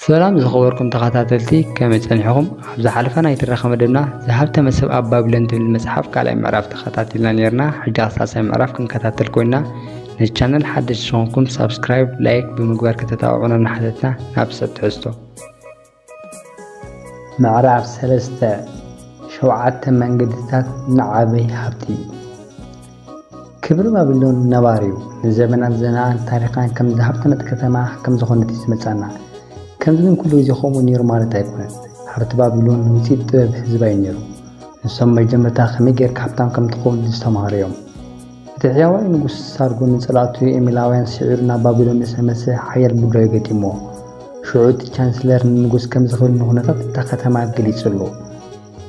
ሰላም ዝኸበርኩም ተኸታተልቲ፣ ከመይ ጸኒሕኹም? ኣብ ዝሓለፈ ናይ ትረኻ መደብና ዝሃብተመ ሰብ ኣብ ባቢሎን ትብል መጽሓፍ ካልኣይ ምዕራፍ ተኸታቲልና ነይርና። ሕጂ ሳልሳይ ምዕራፍ ክንከታተል ኮይና፣ ነዚ ቻነል ሓደሽቲ ዝኾንኩም ሳብስክራይብ፣ ላይክ ብምግባር ከተተባብዑና እናሓተትና ናብ ሰብ ትሕዝቶ። ምዕራፍ ሰለስተ፣ ሸውዓተ መንገድታት ንዓቢ ሃብቲ። ክብሪ ባቢሎን ነባር እዩ። ንዘመናት ዘናኣን ታሪኻን ከም ዝሃብተመት ከተማ ከም ዝኾነት እዩ ዝመጻና። ከምዚ ግን ኩሉ ግዜ ከምኡ ነይሩ ማለት ኣይኮነን። ሃብቲ ባቢሎን ውጽኢት ጥበብ ህዝባ እዩ ነይሩ። ንሶም መጀመርታ ከመይ ጌርካ ሃብታም ከም ትኸውን ዝተማሃሩ እዮም። እቲ ሕያዋይ ንጉስ ሳርጎን ንጸላእቱ ኤሚላውያን ስዒሩ ናብ ባቢሎን ንሰመሰ ሓያል ምድራዊ ገጢምዎ። ሽዑ እቲ ቻንስለር ንንጉስ ከምዚ ክብል ንኹነታት እታ ከተማ ገሊጹሉ።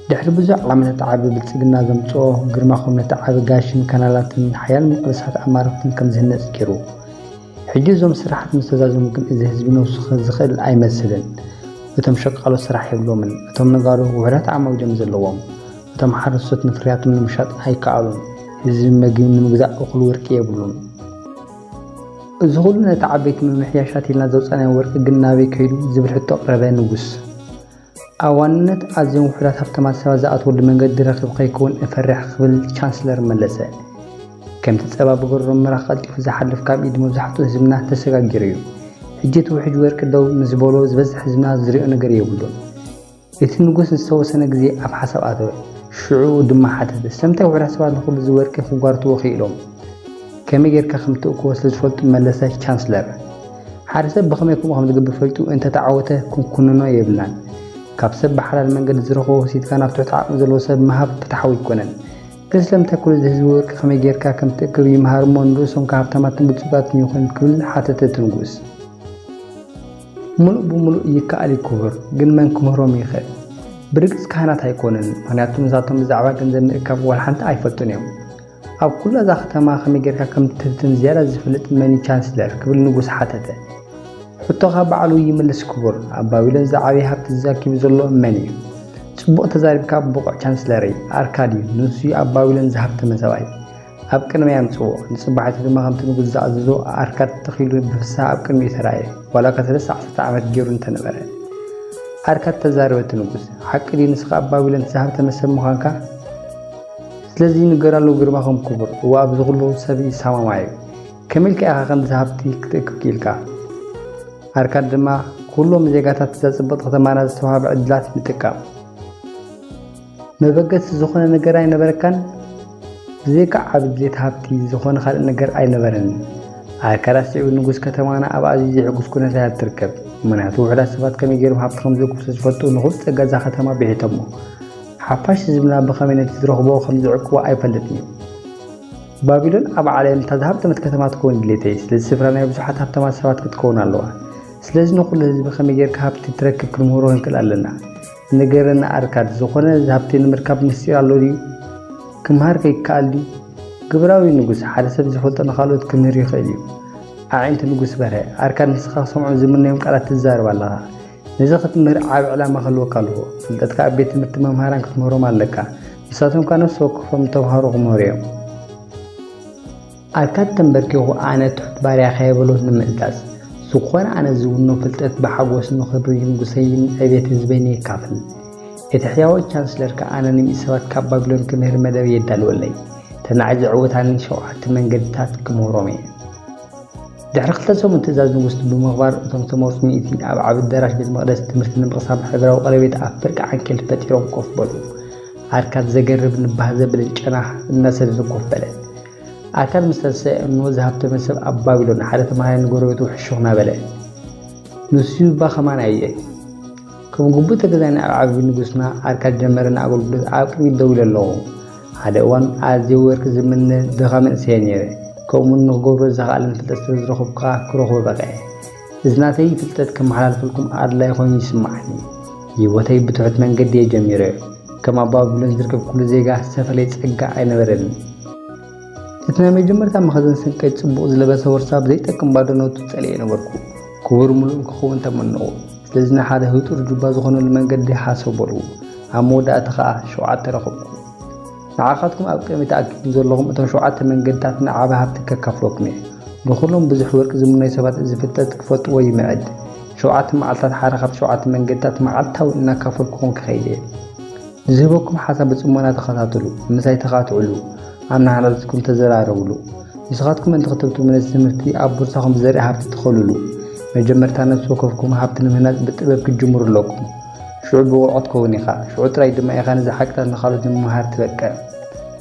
ድሕሪ ብዙሕ ዓመታት ዓቢ ብልጽግና ዘምጽኦ ግርማኹም ነቲ ዓቢ ጋሽን ካናላትን ሓያል ምቅልሳት ኣማልኽትን ከም ዝህነጽ ገይሩ። ሕጂ እዞም ስራሓት ምስ ተዛዘሙ ግን እዚ ህዝቢ ነብሱ ዝኽእል ኣይመስልን። እቶም ሸቃሎ ስራሕ የብሎምን። እቶም ነጋዶ ውሑዳት ዓማዊሎም ዘለዎም። እቶም ሓረስቶት ንፍርያቶም ንምሻጥ ኣይከኣሉን። ህዝቢ መግቢ ንምግዛእ እኹል ወርቂ የብሉን። እዚ ኩሉ ነቲ ዓበይቲ ምምሕያሻት ኢልና ዘውጻእናዮ ወርቂ ግን ናበይ ከይዱ ዝብል ሕቶ ኣቕረበ ንጉስ። ኣብ ዋንነት ኣዝዮም ውሑዳት ሃብታማት ሰባት ዝኣትወሉ መንገዲ ረኺቡ ከይከውን እፈርሕ ክብል ቻንስለር መለሰ። ከምቲ ጸባ ብጎረሮ ምራኽ ቀልጢፉ ዝሓልፍ ካብ ኢድ መብዛሕትኡ ህዝብና ተሰጋጊሩ እዩ። ሕጂ እቲ ውሕጅ ወርቂ ደው ምስ በሎ ዝበዝሕ ህዝብና ዝሪኦ ነገር የብሉን። እቲ ንጉስ ዝተወሰነ ግዜ ኣብ ሓሳብ ኣተወ። ሽዑ ድማ ሓተተ፣ ስለምንታይ ውሑዳት ሰባት ንኹሉ እዚ ወርቂ ክጓርትዎ ክኢሎም? ከመይ ጌርካ ከም ትእክቦ ስለ ዝፈልጡ መለሰ ቻንስለር። ሓደ ሰብ ብኸመይ ከምኡ ከም ዝገብር ፈሊጡ እንተ ተዓወተ ክንኩንኖ የብልናን። ካብ ሰብ ብሓላል መንገዲ ዝረኽቦ ወሲድካ ናብ ትሑት ዓቕሚ ዘለዎ ሰብ ምሃብ ፍትሓዊ ኣይኮነን። ግን ስለምንታይ ኩሉ እዚ ህዝቢ ወርቂ ከመይ ጌርካ ከም ትእክብ ይምሃር እሞ ንርእሶም ከ ሃብታማትን ብልጹጋትን ይኹን ክብል ሓተተ እቲ ንጉስ። ምሉእ ብምሉእ ይከኣል እዩ ክቡር፣ ግን መን ክምህሮም ይኽእል? ብርግጽ ካህናት ኣይኮኑን፣ ምኽንያቱ ንሳቶም ብዛዕባ ገንዘብ ምእካብ ዋላ ሓንቲ ኣይፈልጡን እዮም። ኣብ ኩላ እዛ ከተማ ከመይ ጌርካ ከም ትህብትን ዝያዳ ዝፈልጥ መን እዩ ቻንስለር? ክብል ንጉስ ሓተተ። ሕቶኻ ባዕሉ ይምልስ ክቡር፣ ኣብ ባቢሎን ዝዓበየ ሃብቲ ዘኪቡ ዘሎ መን እዩ? ጽቡቕ ተዛሪብካ ብቑዕ ቻንስለረይ፣ ኣርካድ እዩ፣ ንሱ እዩ ኣብ ባቢሎን ዝሃብተመ ሰብኣይ። ኣብ ቅድመይ ኣምጽዎ። ንጽባሒቱ ድማ ከምቲ ንጉስ ዝኣዘዞ ኣርካድ ተኺሉ ብፍስሃ ኣብ ቅድሚኡ ተራእየ፣ ዋላ እኳ ሰለስተ ዓሰርተ ዓመት ገይሩ እንተነበረ። ኣርካድ ተዛረበ እቲ ንጉስ፣ ሓቂ ድዩ ንስኻ ኣብ ባቢሎን ዝሃብተመ ሰብ ምዃንካ? ስለዚ ይንገር ኣሎ ግርማኹም ክቡር፣ እወ ኣብዚ ኩሉ ሰብ ይሰማማዕ እዩ። ከመይ ኢልካ ኢኻ ከምዚ ሃብቲ ክትእክብ ክኢልካ? ኣርካድ ድማ፣ ኩሎም ዜጋታት እዛ ጽብቕቲ ከተማና ዝተዋህበ ዕድላት ምጥቃም። መበገሲ ዝኾነ ነገር ኣይነበረካን? ብዘይካ ዓቢ ድሌት ሃብቲ ዝኾነ ካልእ ነገር ኣይነበረንን። ኣርካድ ኣስዒቡ፣ ንጉስ ከተማና ኣብ ኣዝዩ ዘሕጉስ ኩነታት እያ ትርከብ። ምኽንያቱ ውሑዳት ሰባት ከመይ ገይሮም ሃብቲ ከም ዝእክቡ ስለ ዝፈልጡ ንኹሉ ጸጋ እዛ ከተማ ብሒቶሞ። ሓፋሽ ህዝብና ብኸመይ ነቲ ዝረኽቦ ከም ዝዕቅቦ ኣይፈልጥን እዩ። ባቢሎን ኣብ ዓለም እታ ዝሃብተመት ከተማ ትከውን ድሌተይ፣ ስለዚ ስፍራ ናይ ብዙሓት ሃብታማት ሰባት ክትከውን ኣለዋ። ስለዚ ንኹሉ ህዝቢ ከመይ ጌርካ ሃብቲ ትረክብ ክንምህሮ ክንክእል ኣለና። ንገረና ኣርካድ፣ ዝኾነ እዚ ሃብቲ ንምርካብ ምስጢር ኣሎ ድዩ? ክምሃር ከይከኣል ድዩ? ግብራዊ ንጉስ፣ ሓደ ሰብ ዝፈልጦ ንኻልኦት ክምህር ይኽእል እዩ። ኣዒንቲ ንጉስ በርሀ፣ ኣርካድ ንስኻ ክሰምዖም ዝምነዮም ቃላት ትዛረብ ኣለኻ። ነዚ ክትምህር ዓቢ ዕላማ ክህልወካ ኣለዎ። ፍልጠትካ ኣብ ቤት ትምህርቲ መምሃራን ክትምህሮም ኣለካ። ንሳቶም ከኣ ነፍሲ ወከፎም ንተምሃሮ ክምህሩ እዮም። ኣርካድ ተንበርኪኹ፣ ኣነ ትሑት ባርያኻ የበሎ ንምእዛዝ። ዝኾነ ኣነ ዝውኖ ፍልጠት ብሓጎስ ንኽብሪ ንጉሰይን ዕቤት ህዝበይን የካፍል። እቲ ሕያዋይ ቻንስለር ከኣ ኣነ ንሚእቲ ሰባት ካብ ባቢሎን ክምህር መደብ የዳልወለይ። ተናዒ ዝዕወታኒ ሸውዓተ መንገድታት ክምህሮም እየ። ድሕሪ ክልተ ሰሙን ትእዛዝ ንጉስ ብምኽባር እቶም ዝተመርጹ ሚእቲ ኣብ ዓቢ ኣዳራሽ ቤት መቕደስ ትምህርቲ ንምቕሳም ሕብራዊ ቀለቤት ኣብ ፍርቂ ዓንኬል ፈጢሮም ኮፍ በሉ። ኣርካድ ዘገርም ንባህ ዘብልን ጨና እናሰደደ ኮፍ በለ። ኣርካድ ምስ ተንስአ እንሆ ዝሃብተመ ሰብ ኣብ ባቢሎን ሓደ ተማሃራይ ንጎረቤቱ ሕሹኽ እናበለ ንሱ እባ ከማን ኣየ። ከም ግቡእ ተገዛእና ኣብ ዓቢ ንጉስና ኣርካድ ጀመረ ንኣገልግሎት ኣብ ቅድሚት ደው ኢለ ኣለኹ። ሓደ እዋን ኣዝየ ወርቂ ዝምነ ድኻ መንእሰየ ነይረ። ከምኡ ንኽገብሮ ዝኸኣለኒ ፍልጠት ስለ ዝረኸብኩ ከኣ ክረኽቦ በቒዐ። እዚ ናተይ ፍልጠት ከመሓላልፈልኩም ኣድላዪ ኮይኑ ይስምዓኒ። ህይወተይ ብትሑት መንገዲ እየ ጀሚረዮ። ከም ኣብ ባቢሎን ዝርከብ ኩሉ ዜጋ ዝተፈለየ ጸጋ ኣይነበረንን። እቲ ናይ መጀመርታ መኽዘን ስንቀይ ጽቡቕ ዝለበሰ ቦርሳ ብዘይጠቅም ባዶ ነቱ ጸሊኤ ነበርኩ። ክቡር ምሉእ ክኸውን ተመነኹ። ስለዚ ንሓደ ህጡር ጁባ ዝኾነሉ መንገዲ ሃሰው በልኩ። ኣብ መወዳእታ ኸኣ ሸውዓተ ረኸብኩ። ንዓኻትኩም ኣብ ቅድሚት ተኣኪብኩም ዘለኹም እቶም ሸውዓተ መንገድታት ንዓቢ ሃብቲ ከካፍለኩም እየ። ንኹሎም ብዙሕ ወርቂ ዝምነዩ ሰባት እዚ ፍልጠት ክፈልጥዎ ይምዕድ። ሸውዓተ መዓልታት ሓደ ካብ ሸውዓተ መንገድታት መዓልታዊ እናካፈልኩኹም ክኸይድ እየ። ዝህበኩም ሓሳብ ብጽሞና ተኸታተሉ፣ ምሳይ ተኻትዕሉ፣ ኣብ ናህላልትኩም ተዘራረብሉ። ንስኻትኩም እንተ ክትብትሙ ነዚ ትምህርቲ ኣብ ቦርሳኹም ብዘርኢ ሃብቲ ትኸሉሉ። መጀመርታ ነፍሲ ወከፍኩም ሃብቲ ንምህናጽ ብጥበብ ክትጅምሩ ኣለኩም። ሽዑ ብቑዕ ትከውን ኢኻ። ሽዑ ጥራይ ድማ ኢኻ ነዚ ሓቅታት ንኻልኦት ንምምሃር ትበቅዕ።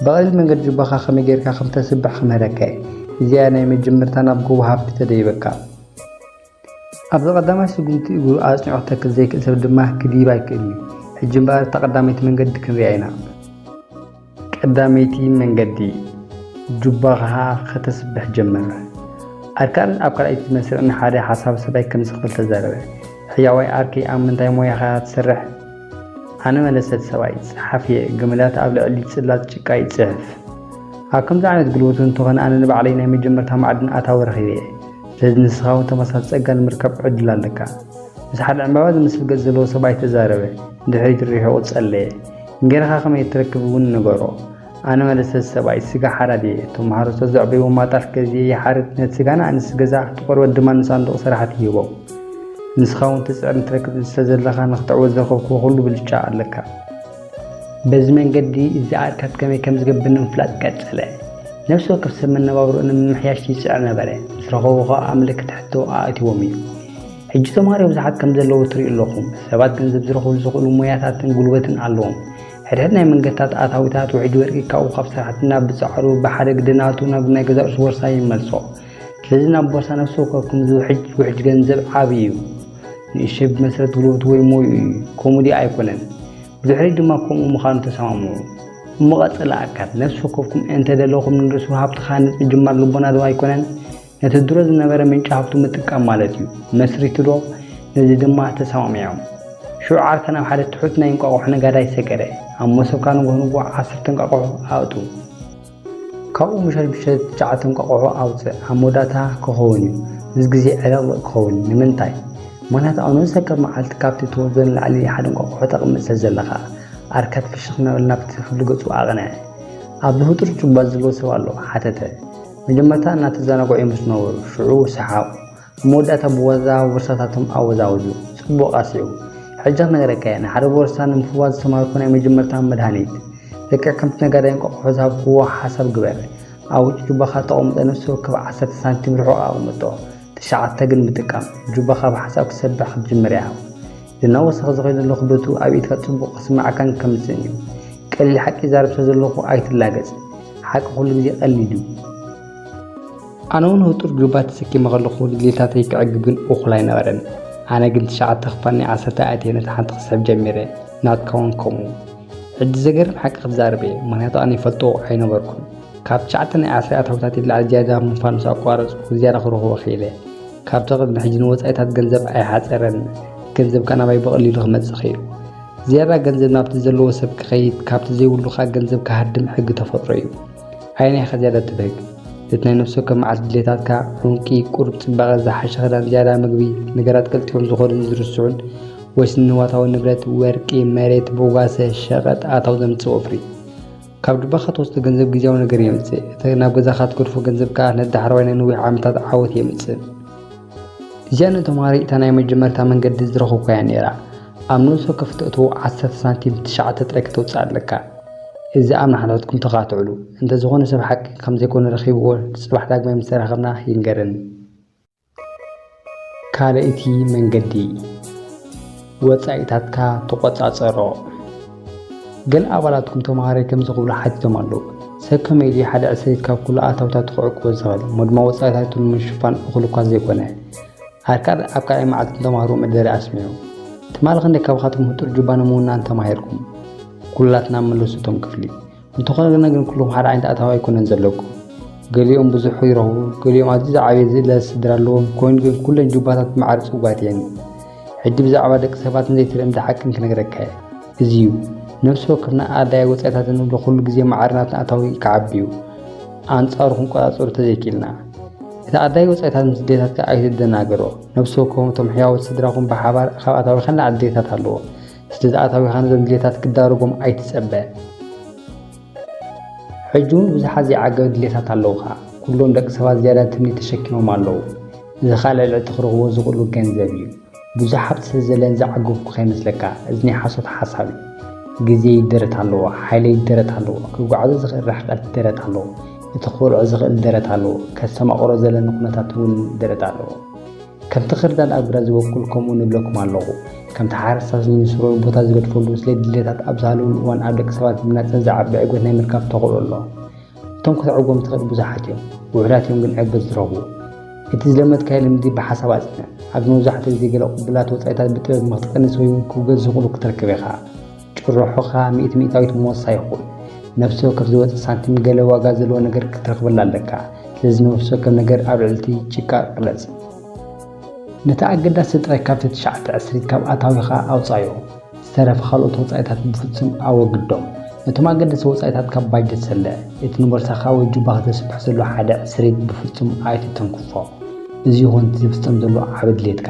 ብቐሊል መንገዲ ጁባኻ ከመይ ጌርካ ከም ተስብሕ ክምህረካ እየ። እዚኣ ናይ መጀመርታ ናብ ጎቦ ሃብቲ ተደይበካ። ኣብዚ ቀዳማይ ስጉምቲ እግሩ ኣጽኒዑ ክተክል ዘይክእል ሰብ ድማ ክድይብ ኣይክእልን እዩ። ሕጂ እምበኣር እታ ቀዳመይቲ መንገዲ ክንሪኣ ኢና። ቀዳመይቲ መንገዲ፣ ጁባኻ ከተስብሕ ጀምር። ኣርካን ኣብ ካልኣይቲ መስርዕ ንሓደ ሓሳብ ሰብኣይ ከምዚ ክብል ተዛረበ፣ ሕያዋይ ዓርከይ፣ ኣብ ምንታይ ሞያ ኢኻ ትሰርሕ? ኣነ መለሰ፣ እቲ ሰብኣይ፣ ጸሓፊ እየ፣ ገመዳት ኣብ ልዕሊ ጽላት ጭቃ ይጽሕፍ። ኣብ ከምዚ ዓይነት ጉልበቱ እንተኾነ፣ ኣነ ንባዕለይ ናይ መጀመርታ ማዕድን ኣታዊ ረኺበ እየ። ስለዚ ንስኻ እውን ተመሳሳሊ ጸጋ ንምርካብ ዕድል ኣለካ። ምስ ሓደ ዕምባባ ዝመስል ገጽ ዘለዎ ሰብኣይ ተዛረበ። ንድሕሪት ርሒቑ ጸለየ። እንጌራኻ ከመይ እትረክብ እውን ንገሮ። ኣነ መለሰ፣ ሰብኣይ፣ ስጋ ሓራድ እየ። እቶም ማሕረስቶት ዘዕበይዎም ኣጣል ገዚኤ ይሓርድ፣ ነቲ ስጋ ንኣንስቲ ገዛ፣ እቲ ቆርበት ድማ ንሳንዱቕ ሰራሕቲ ይህቦም። ንስኻ እውን ትጽዕር ንትረክብ እንስሳ ዘለኻ፣ ንኽትዕወት ዝረኸብክዎ ኩሉ ብልጫ ኣለካ። በዚ መንገዲ እዚ ኣርካት ከመይ ከም ዝገብር ንምፍላጥ ቀጸለ። ነፍሲ ወከፍ ሰብ መነባብሮኡ ንምምሕያሽ ይጽዕር ነበረ። ምስ ረኸቡ ኸኣ ምልክት ሕቶ ኣእትዎም እዩ። ሕጂ ተምሃሮ ብዙሓት ከም ዘለዉ ትርእዩ ኣለኹም። ሰባት ገንዘብ ዝረኽብሉ ዝኽእሉ ሞያታትን ጉልበትን ኣለዎም። ሕድሕድ ናይ መንገድታት ኣታዊታት ውሕጅ ወርቂ ካብኡ ካብ ሰራሕትና ብጻዕሩ ብሓደ ግደ ናቱ ናብ ናይ ገዛእ ርእሱ ቦርሳ ይመልሶ። ስለዚ ናብ ቦርሳ ነፍሲ ወከፍኩም ዝውሕጅ ውሕጅ ገንዘብ ዓቢ እዩ። ንእሽተይ ብመሰረት ጉልበቱ ወይ ሞይኡ እዩ። ከምኡ ድዩ ኣይኮነን? ብድሕሪት ድማ ከምኡ ምዃኑ ተሰማምዑ። እሞ ቀጸለ ኣካል፣ ነፍሲ ወከፍኩም እንተ ደለኹም ንርእሱ ሃብቲ ክሃንጽ ምጅማር ልቦና ዶ ኣይኮነን? ነቲ ድሮ ዝነበረ ምንጪ ሃብቱ ምጥቃም ማለት እዩ። መስሪቱ ዶ? ነዚ ድማ ተሰማሚዖም። ሽዑ ዓርካ ናብ ሓደ ትሑት ናይ እንቋቑሖ ነጋዳይ ሰገረ። ኣብ መሶብካ ንግሆ ንግሆ ዓሰርተ እንቋቑሖ ኣእቱ። ካብኡ ምሸት ምሸት ትሽዓተ እንቋቑሖ ኣውጽእ። ኣብ መወዳእታ ክኸውን እዩ። ምስ ግዜ ዕልቕልቕ ክኸውን። ንምንታይ? ምኽንያቱ ኣብ ነብሰ ወከፍ መዓልቲ ካብቲ ትወስዶ ንላዕሊ ሓደ እንቋቑሖ ተቕምጥ ስለ ዘለኻ። ኣርካት ፍሽኽ እናበለ ናብቲ ክፍሊ ገጹ ኣቕንዐ። ኣብዚ ህጡር ጁባ ዘለዎ ሰብ ኣሎ? ሓተተ። መጀመርታ እናተዘናግዑ እዮም ዝነበሩ። ሽዑ ሰሓቑ። ኣብ መወዳእታ ብዋዛ ቦርሳታቶም ኣወዛወዙ። ጽቡቕ ኣስዒቡ። ሕጂ ክነግረካ እየ። ንሓደ ቦርሳ ንምፍዋዝ ዝተማሃርኩ ናይ መጀመርታ መድሃኒት። ልክዕ ከምቲ ነጋዳይ እንቋቑሖ ዝሃብክዎ ሓሳብ ግበር። ኣብ ውሽጢ ጁባኻ ተቐምጦ ነፍሲ ወከፍ ዓሰርተ ሳንቲም ርሑቕ ኣቕምጦ። ትሽዓተ ግን ምጥቃም። ጁባኻ ብሓሳብ ክትሰብሕ ክትጅምር ኢኻ። እናወሰኸ ዝኸይድ ዘሎ ክብደቱ ኣብ ኢድካ ጽቡቕ ክስምዓካን ከምጽእን እዩ። ቀሊል ሓቂ ይዛረብ ስለ ዘለኹ ኣይትላገጽ። ሓቂ ኩሉ ግዜ ቀሊል እዩ። ኣነ እውን ህጡር ጁባ ተሰኪመ ከለኹ ድሌታተይ ክዕግብ ግን እኹል ኣይነበረን። ኣነ ግን ትሽዓተ ክፋል ናይ ዓሰርተ ኣእትየ ነታ ሓንቲ ክስሕብ ጀሚረ። ናትካ እውን ከምኡ። ሕጂ ዘገርም ሓቂ ክዛረብ እየ፣ ምኽንያቱ ኣነ ይፈልጦ ኣይነበርኩን። ካብ ትሽዓተ ናይ ዓስሪ ኣታዊታት ንላዕሊ ዝያዳ ምንፋር ምስ ኣቋረጽኩ ዝያዳ ክረኽቦ ክኢለ። ካብቲ ቅድሚ ሕጂ ንወጻኢታት ገንዘብ ኣይሓጸረን። ገንዘብ ከኣ ናባይ ብቐሊሉ ክመጽእ ክኢሉ። ዝያዳ ገንዘብ ናብቲ ዘለዎ ሰብ ክኸይድ፣ ካብቲ ዘይብሉ ከኣ ገንዘብ ክሃድም ሕጊ ተፈጥሮ እዩ። ኣየናይ ኢኻ ዝያዳ ትብህግ? እቲ ናይ ነፍሲ ወከፍ መዓልቲ ድሌታትካ፣ ዕንቂ፣ ቁሩብ ጽባቐ፣ ዝሓሸ ክዳን፣ ዝያዳ ምግቢ፣ ነገራት ቀልጢፎም ዝኸዱን ዝርስዑን፣ ወይስ ንዋታዊ ንብረት፣ ወርቂ፣ መሬት፣ ቦጓሰ፣ ሸቐጥ፣ ኣታዊ ዘምጽእ ወፍሪ? ካብ ጁባኻ ትወስዶ ገንዘብ ግዝያዊ ነገር የምጽእ። እቲ ናብ ገዛኻ ትገድፎ ገንዘብ ከኣ ነቲ ዳሕረዋይ ናይ ነዊሕ ዓመታት ዓወት የምጽእ። እዚኣ ንተምሃሮ እታ ናይ መጀመርታ መንገዲ ዝረኸብኩያ ነይራ። ኣብ ነብሲ ወከፍ እተእትዎ ዓሰርተ ሳንቲም ትሽዓተ ጥራይ ከተውጽእ ኣለካ። እዚ ኣብ ናሕናሕትኩም ተኻትዕሉ። እንተ ዝኾነ ሰብ ሓቂ ከም ዘይኮነ ረኺብዎ፣ ጽባሕ ዳግማይ ምስ ተራኸብና ይንገረኒ። ካልኣይቲ መንገዲ፣ ወጻኢታትካ ተቖጻጸሮ። ገለ ኣባላትኩም ተምሃራይ ከምዚ ክብሉ ሓቲቶም ኣለዉ። ሰብ ከመይ ድዩ ሓደ ዕስሪት ካብ ኩሉ ኣታዊታቱ ክዕቅቦ ዝኽእል፣ እሞ ድማ ወጻኢታቱ ንምሽፋን እኹል እኳ ዘይኮነ? ኣርካድ ኣብ ካልኣይ መዓልቲ ንተምሃሮ መደረ ኣስሚዑ። ትማሊ ክንደይ ካባኻትኩም ህጡር ጁባ ንምውናን ተማሂርኩም? ኩላትና መለሱ እቶም ክፍሊ። እንተኾነ ግን ኩልኹም ሓደ ዓይነት ኣታዊ ኣይኮነን ዘለኩም። ገሊኦም ብዙሕ ይረኽቡ፣ ገሊኦም ኣዝዩ ዝዓበየ ዝእለ ስድራ ኣለዎም። ኮይኑ ግን ኩለን ጁባታት ማዕረ ጽጉባት እየን። ሕጂ ብዛዕባ ደቂ ሰባትን ዘይተለምደ ሓቅን ክነግረካ እየ። እዚ እዩ፣ ነፍሲ ወከፍና ኣዳይ ወጻኢታት እንብሎ ኩሉ ግዜ ማዕረ ናትና ኣታዊ ክዓቢ እዩ። ኣንጻሩ ክንቆጻጸሮ ተዘይኪልና። እቲ ኣዳይ ወጻኢታት ምስ ድሌታትካ ኣይትደናገሮ። ነፍሲ ወከፎም እቶም ሕያዎት ስድራኹም ብሓባር ካብ ኣታዊኻ ንላዕሊ ድሌታት ኣለዎ። ስለዚ ኣታዊኻ ነዞም ድሌታት ክዳረጎም ኣይትጸበ። ሕጂ እውን ብዙሓት ዘይዓገበ ድሌታት ኣለውኻ። ኩሎም ደቂ ሰባት ዝያዳ ትምኒት ተሸኪሞም ኣለዉ። እዚ ኸኣ ልዕሊ እቲ ክረኽብዎ ዝኽእሉ ገንዘብ እዩ። ብዙሕ ሃብቲ ስለ ዘለን ዝዓገብኩ ከይመስለካ፣ እዚ ናይ ሓሶት ሓሳብ እዩ። ግዜ ይደረት ኣለዎ፣ ሓይለ ይደረት ኣለዎ፣ ክጓዓዞ ዝኽእል ርሕቀት ይደረት ኣለዎ፣ እቲ ክበልዖ ዝኽእል ደረት ኣለዎ፣ ከስተማቕሮ ዘለኒ ኩነታት እውን ደረት ኣለዎ። ከምቲ ክርዳድ ኣብ ግራት ዝበቁል ከምኡ ንብለኩም ኣለኹ። ከምቲ ሓረስታይ ንስሩ ቦታ ዝገድፈሉ ስለ ድሌታት ኣብ ዝሃለወሉ እዋን ኣብ ደቂ ሰባት ብናጸን ዝዓቢ ዕግበት ናይ ምርካብ ተኽእሎ ኣሎ። እቶም ክትዕግቦም ትኽእል ብዙሓት እዮም፣ ውሑዳት እዮም ግን ዕግበት ዝረኽቡ። እቲ ዝለመድካዮ ልምዲ ብሓሳብ ኣጽንዕ። ኣብዚ መብዛሕትኡ ግዜ ገለ ቅቡላት ወጻኢታት ብጥበብ ንኽትቀንስ ወይ እውን ክውገድ ዝኽእሉ ክትረክብ ኢኻ። ጭርሖኻ ሚእቲ ሚእታዊት ምወሳ ይኹን። ነፍሲ ወከፍ ዝወጽእ ሳንቲም ገለ ዋጋ ዘለዎ ነገር ክትረኽበላ ኣለካ። ስለዚ ነፍሲ ወከፍ ነገር ኣብ ልዕሊ እቲ ጭቃ ቅለጽ። ነቲ ኣገዳሲ ጥራይ ካብቲ ትሽዓተ ዕስሪት ካብ ኣታዊኻ ኣውጻዮ። ዝተረፈ ካልኦት ወጻኢታት ብፍጹም ኣወግዶም። ነቶም ኣገደስቲ ወጻኢታት ካብ ባጀት ሰለ። እቲ ንቦርሳኻ ወይ ጁባኻ ዘስብሕ ዘሎ ሓደ ዕስሪት ብፍጹም ኣይትተንክፎ። እዚ ይኹን እቲ ዝፍጸም ዘሎ ዓቢ ድሌትካ።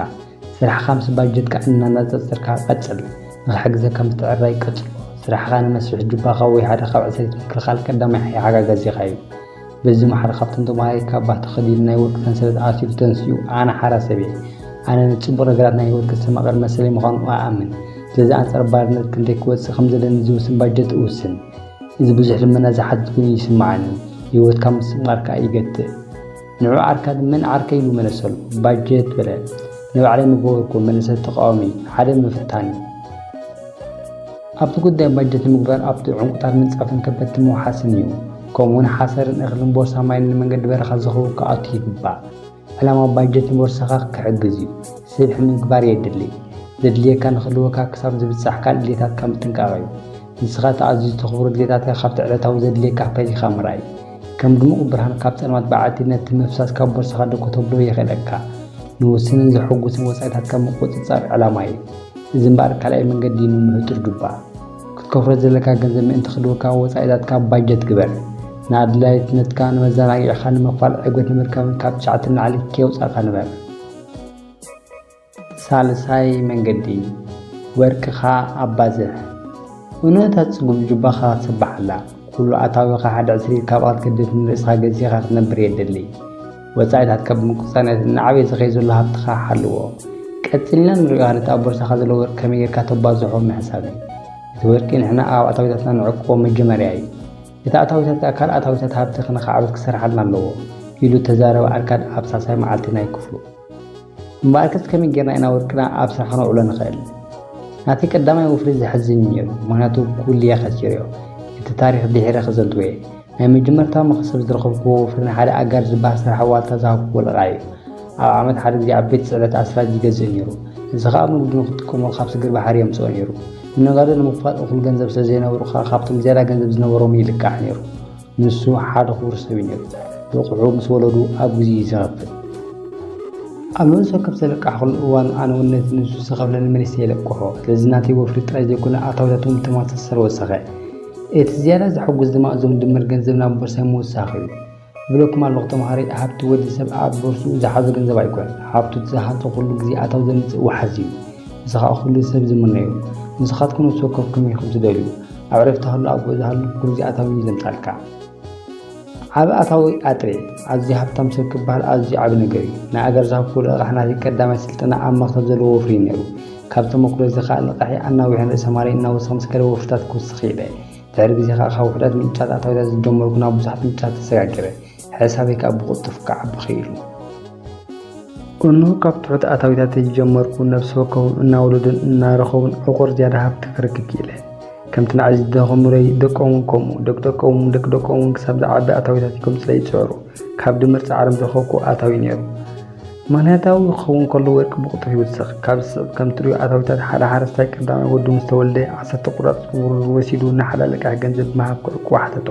ስራሕኻ ምስ ባጀትካ እናነጻጸርካ ቀጽል። ንኽሕግዘካ ምትዕርራይ ቀጽሎ። ስራሕኻ ንመስርሒ ጁባኻ ወይ ሓደ ካብ ዕስሪት ምክልኻል ቀዳማይ ሓጋጋዚኻ እዩ። በዚ ማሕረ ካብቶም ተማሃራይ ካባ ተኸዲኑ ናይ ወርቂ ሰንሰለት ኣሲሩ ተንሲኡ፣ ኣነ ሓራ ሰብ እየ። ኣነ ንጽቡቕ ነገራት ናይ ህይወት ከስተማቕር መሰለይ ምዃኑ እኣምን። ስለዚ ኣንጻር ባርነት ክንደይ ክወጽእ ከም ዘለኒ ዝውስን ባጀት እውስን። እዚ ብዙሕ ልመና ዝሓትት ኮይኑ ይስምዓኒ። ህይወትካ ምስትምቓር ከኣ ይገትእ። ንዑ ዓርካ መን ዓርከይ ኢሉ መለሰሉ። ባጀት በለ። ንባዕለይ ምገበርኩ መለሰ ተቃዋሚ። ሓደ ምፍታን እዩ። ኣብቲ ጉዳይ ባጀት ንምግባር ኣብቲ ዕንቁታት ምንጻፍን ከበድቲ ምውሓስን እዩ። ከምኡውን ሓሰርን እኽልን ቦርሳ ማይን ንመንገዲ በረኻ ዝኸውን ክኣቱ ይግባእ። ዕላማ ባጀት ንቦርሳኻ ክሕግዝ እዩ። ስብሒ ምግባር የድሊ። ዘድልየካ ንኽህልወካ ክሳብ ዝብጻሕ ካልእ ድሌታትካ ምጥንቃቕ እዩ። ንስኻ እቲ ኣዝዩ ዝተኸብሩ ድሌታትካ ካብቲ ዕለታዊ ዘድልየካ ፈሊኻ ምርኣይ። ከም ድሙቕ ብርሃን ካብ ጸልማት በዓቲ ነቲ ምፍሳስ ካብ ቦርሳኻ ደኮ ተብሎ የኽእለካ። ንውስንን ዘሐጉስን ወጻኢታትካ ምቁጽጻር ዕላማ እዩ። እዚ እምበኣር ካልኣይ መንገዲ እዩ ንምህጡር ጁባ። ክትከፍሎ ዘለካ ገንዘብ ምእንቲ ክድወካ ወጻኢታትካ ባጀት ግበር። ንኣድላይነትካ፣ ንመዘናግዒኻ፣ ንምኽፋል ዕግበት ንምርካብን ካብ ትሽዓተ ንላዕሊ ከየውጻእካ ንበር። ሳልሳይ መንገዲ፣ ወርቅኻ ኣባዝሕ። እውነታ ጽጉም ጁባኻ ክትስባሕ ኣላ። ኩሉ ኣታዊኻ ሓደ ዕስሪት ካብኣ ክትገድፍ ንርእስኻ ገዚእኻ ክትነብር የድሊ። ወጻኢታትካ ብምቁጻር ነቲ እናዓበየ ዝኸይድ ዘሎ ሃብትኻ ሓልዎ። ቀጺልና ንርእዮ ነቲ ኣብ ቦርሳኻ ዘሎ ወርቂ ከመይ ጌርካ ተባዝሖ ምሕሳብ እዩ። እቲ ወርቂ ንሕና ኣብ ኣታዊታትና ንዕቅቦ መጀመርያ እዩ። እቲ ኣታዊታትካ ካልእ ኣታዊታት ሃብቲ ንኽዓብት ክሰርሓልና ኣለዎ ኢሉ ተዛረበ ኣርካድ ኣብ ሳልሳይ መዓልቲ ናይ ክፍሉ። እምበኣርከስ ከመይ ጌርና ኢና ወርቅና ኣብ ስራሕ ክነውዕሎ ንኽእል? ናተይ ቀዳማይ ወፍሪ ዘሕዝን እዩ ነይሩ፣ ምኽንያቱ ኩሉ'የ ከሲረዮ። እቲ ታሪኽ ድሒረ ክዘንትዎ እየ። ናይ መጀመርታ መኽሰብ ዝረኸብክዎ ወፍሪ ንሓደ ኣጋር ዝበሃል ሰራሒ ዋልታ ዝሃብክዎ ልቓሕ እዩ። ኣብ ዓመት ሓደ ግዜ ኣብ ቤት ጽዕነት ኣስራጅ ይገዝእ ነይሩ። እዚ ኸኣ ኣብ ንግዱ ንኽጥቀመሉ ካብ ስግር ባሕሪ የምጽኦ ነይሩ። ንነጋዶ ንምኽፋል እኹል ገንዘብ ስለ ዘይነበሮ ኸኣ ካብቶም ዝያዳ ገንዘብ ዝነበሮም ይልቃሕ ነይሩ። ንሱ ሓደ ክቡር ሰብ እዩ ነይሩ። ልቕሑ ምስ ወለዱ ኣብ ግዜኡ እዩ ዝኸፍል። ኣብ ነብሲ ወከፍ ዘለቃሕኩሉ እዋን ኣነ እውን ነቲ ንሱ ዝኸፍለኒ መሊሰ የለቅሖ። ስለዚ ናተይ ወፍሪ ጥራይ ዘይኮነ ኣታዊታት እውን ብተመሳሳሊ ወሰኸ። እቲ ዝያዳ ዘሐጉስ ድማ እዞም ድምር ገንዘብ ናብ ቦርሳይ ምውሳኽ እዩ። እብለኩም ኣለኹ ተምሃራይ፣ ሃብቲ ወዲ ሰብ ኣብ ቦርስኡ ዝሓዞ ገንዘብ ኣይኮነን። ሃብቱ እቲ ዝሃንጾ ኩሉ ግዜ ኣታዊ ዘምጽእ ወሓዚ እዩ። እዚ ኸኣ ኩሉ ሰብ ዝምነዮ። ንስኻትኩም ነብሲ ወከፍኩም ኢኹም ትደልዩ። ኣብ ዕረፍቲ ሃሉ፣ ኣብ ገዛ ሃሉ፣ ኩሉ ግዜ ኣታዊ እዩ ዘምጻልካ። ዓቢ ኣታዊ ኣጥሪ፣ ኣዝዩ ሃብታም ሰብ ክበሃል ኣዝዩ ዓቢ ነገር እዩ። ንኣጋር ዝሃብኩዎ ልቓሕ ናተይ ቀዳማይ ስልጠና ኣብ መኽተብ ዘለዎ ወፍሪ እዩ ነይሩ። ካብ ተመኩሮ እዚ ኸኣ ልቓሐይ ኣናዊሐን ርእሰ ማለይ እናወሰኸ ምስ ከደ ወፍርታት ክውስኽ ክኢለ። ድሕሪ ግዜ ኸኣ ካብ ውሑዳት ምንጫት ኣታዊታት ዝጀመርኩ ናብ ብዙሓት ምንጫት ተሰጋጊረ። ሕሳበይ ከኣ ብቕልጡፍ ክዓቢ ክኢሉ። እነሆ ካብ ትሑት ኣታዊታተይ ዝጀመርኩ ነብሲ ወከፎም እናወለዱን እናረኸቡን ዕቑር ዝያዳ ሃብቲ ክረክብ ክኢለ። ከምቲ ንዓይ ዝደኸሙለይ ደቆም እውን ከምኡ፣ ደቂ ደቆም እውን ደቂ ደቆም እውን ክሳብ ዝዓቢ ኣታዊታት ከምጽኡለይ ይጽዕሩ። ካብ ድምር ጻዕሮም ዝረኸብኩዎ ኣታዊ ነይሩ። ምኽንያታዊ ክኸውን ከሎ ወርቂ ብቕልጡፍ ይውስኽ። ካብ ዝስዕብ ከም ትርእዮ ኣታዊታት ሓደ ሓረስታይ ቀዳማይ ወዱ ምስ ተወልደ ዓሰርተ ቁራጽ ብሩር ወሲዱ ንሓደ ኣለቃሒ ገንዘብ ብምሃብ ክዕቅቦ ሓተቶ።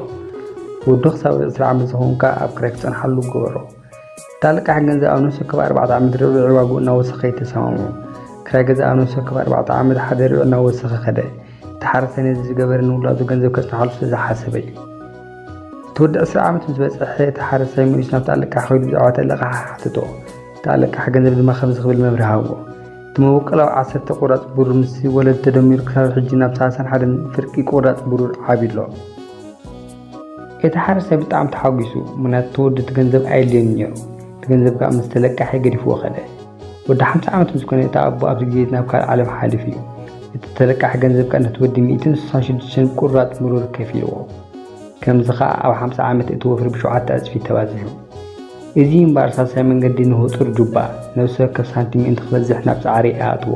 ወዱ ክሳብ ዕስራ ዓመት ዝኸውን ከኣ ኣብ ክራይ ክጸንሓሉ ገበሮ። እታ ለቃሕ ገንዘብ ኣብ ነፍሲ ወከፍ ኣርባዕተ ዓመት ርብዒ ዋግኡ እናወሰኸ እዩ ተሰማምዑ። ክራይ ገዛ ኣብ ነፍሲ ወከፍ ኣርባዕተ ዓመት ሓደ ርብዒ እናወሰኸ ከደ። እቲ ሓረስታይ ነዚ ዝገበረ ንውላዱ ገንዘብ ከጽንሓሉ ስለ ዝሓሰበ እዩ። እቲ ወዲ ዕስራ ዓመት ምስ በጽሐ፣ እቲ ሓረስታይ መሊሱ ናብቲ ኣለቃሕ ከይዱ ብዛዕባ እቲ ኣለቃሕ ሓተቶ። እቲ ኣለቃሕ ገንዘብ ድማ ከምዚ ክብል መብርሂ ሃቦ። እቲ መበቆላዊ ዓሰርተ ቁራጽ ብሩር ምስ ወለዱ ተደሚሩ ክሳብ ሕጂ ናብ ሰላሳን ሓደን ፍርቂ ቁራጽ ብሩር ዓብዩ ኣሎ። እቲ ሓረስታይ ብጣዕሚ ተሓጒሱ፣ ምኽንያቱ እቲ ወዱ እቲ ገንዘብ ኣየድልዮን እዩ ነይሩ። እቲ ገንዘብ ከኣ ምስ ተለቃሒ ገዲፍዎ ከደ። ወዲ ሓምሳ ዓመት ምስ ኮነ፣ እቲ ኣቦ ኣብዚ ግዜ ናብ ካልእ ዓለም ሓሊፉ እዩ። እቲ ተለቃሒ ገንዘብ ከኣ ነቲ ወዲ ሚእትን ስሳን ሽዱሽተን ቁራጽ ምሩር ከፊልዎ። ከምዚ ከኣ ኣብ ሓምሳ ዓመት እቲ ወፍሪ ብሸውዓተ ዕጽፊ ተባዚሑ። እዚ እምበኣር ሳልሳይ መንገዲ ንህጹር ጁባ፣ ነፍሲ ወከፍ ሳንቲም ምእንቲ ክበዝሕ ናብ ጻዕሪ ይኣትዎ።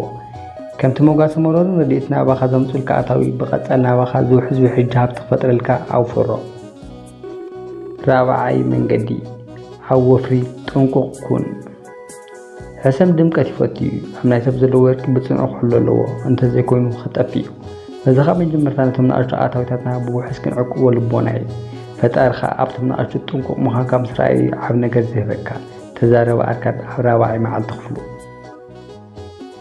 ከምቲ መጓሰ መሮርን ረድኤት ናባኻ ዘምጹልካ ኣታዊ ብቐጻሊ ናባኻ ዝውሕዝ ውሕጅ ሃብቲ ክፈጥረልካ ኣውፍሮ። ራብዓይ መንገዲ፣ ኣብ ወፍሪ ጥንቁቕ ኩን። ሕሰም ድምቀት ይፈቱ እዩ። ኣብ ናይ ሰብ ዘሎ ወርቂ ብጽኑዕ ክሕሎ ኣለዎ፣ እንተዘይኮይኑ ክጠፍእ እዩ። በዚ ኸኣ መጀመርታ ነቶም ንኣሽቱ ኣታዊታትና ብውሑስ ክንዕቅቦ ልቦና እዩ። ፈጣሪ ኸኣ ኣብቶም ንኣሽቱ ጥንቁቕ ምዃንካ ምስ ረኣየ እዩ ዓቢ ነገር ዝህበካ። ተዛረበ ኣርካድ ኣብ ራብዓይ መዓልቲ ክፍሉ።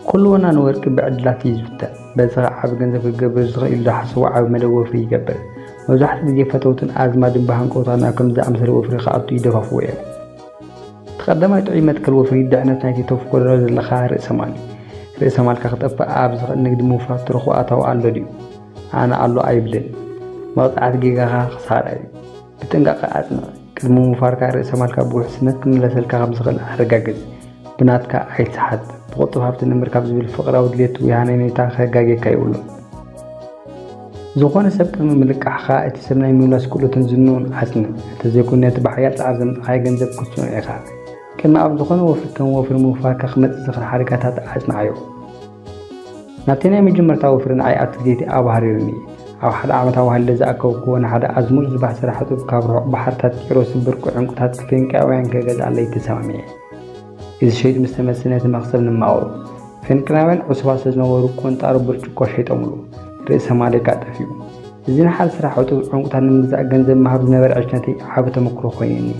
ኩሉ ወናኒ ወርቂ ብዕድላት እዩ ዝፍተን። በዚ ኸኣ ዓቢ ገንዘብ ክገብር ዝኽእል ኢሉ ዝሓሰቦ ዓቢ መደብ ወፍሪ ይገብር። መብዛሕትኡ ግዜ ፈተውትን ኣዝማድን ብሃንቀውታ ናብ ከምዚ ዝኣመሰለ ወፍሪ ክኣቱ ይደፋፍኡ እዮም። እቲ ቀዳማይ ጥዑይ መትከል ወፍሪ ድሕነት ናይቲ ተፍቅዶ ዘለኻ ርእሰ ማል እዩ። ርእሰ ማልካ ክጠፍእ ኣብ ዝኽእል ንግዲ ምውፋር ትረኽቦ ኣታዊ ኣሎ ድዩ? ኣነ ኣሎ ኣይብልን። መቕጻዕቲ ጌጋኻ ክሳራ እዩ። ብጥንቃቐ ኣጽንዕ። ቅድሚ ምውፋርካ ርእሰ ማልካ ብውሕስነት ክምለሰልካ ከም ዝኽእል ኣረጋግጽ። ብናትካ ኣይትስሓት። ብቕልጡፍ ሃብቲ ንምርካብ ዝብል ፍቕራዊ ድሌት ወይ ሃነይታ ከጋግየካ የብሉን። ዝኾነ ሰብ ቅድሚ ምልቃሕኻ እቲ ሰብ ናይ ምምላስ ክእለቱን ዝንኡን ኣጽንዕ። እንተዘይኮይኑ ነቲ ብሓያል ጻዕሪ ዘምጻእካዮ ገንዘብ ክትስእኖ ኢኻ። ቅድሚ ኣብ ዝኾነ ወፍሪ ከም ወፍሪ ምውፋርካ ክመጽእ ዝኽእል ሓደጋታት ኣጽንዓዮ። ናብቲ ናይ መጀመርታ ወፍሪ ንዓይ ኣብቲ ግዜ እቲ ኣብሃሪሩኒ። ኣብ ሓደ ዓመት ኣዋህሊለ ዝኣከብኩዎ ንሓደ ኣዝሙር ዝባህ ስራሕ ሕጡብ ካብ ርሑቕ ባሕርታት ቂሮስ ብርቂ ዕንቁታት ፊንቅያውያን ክገዝኣለይ ተሰማሚዐ። እዚ ሸይጡ ምስ ተመልሰ ነቲ መኽሰብ ንማቐሉ። ፊንቅያውያን ዕሱባት ስለ ዝነበሩ ቆንጣሮ ብርጭቆ ሸይጦምሉ። ርእሰ ማለይ ከኣ ጠፊኡ። እዚ ንሓደ ስራሕ ሕጡብ ዕንቁታት ንምግዛእ ገንዘብ ምሃብ ዝነበረ ዕሽነተይ ዓቢ ተመክሮ ኮይኑኒ።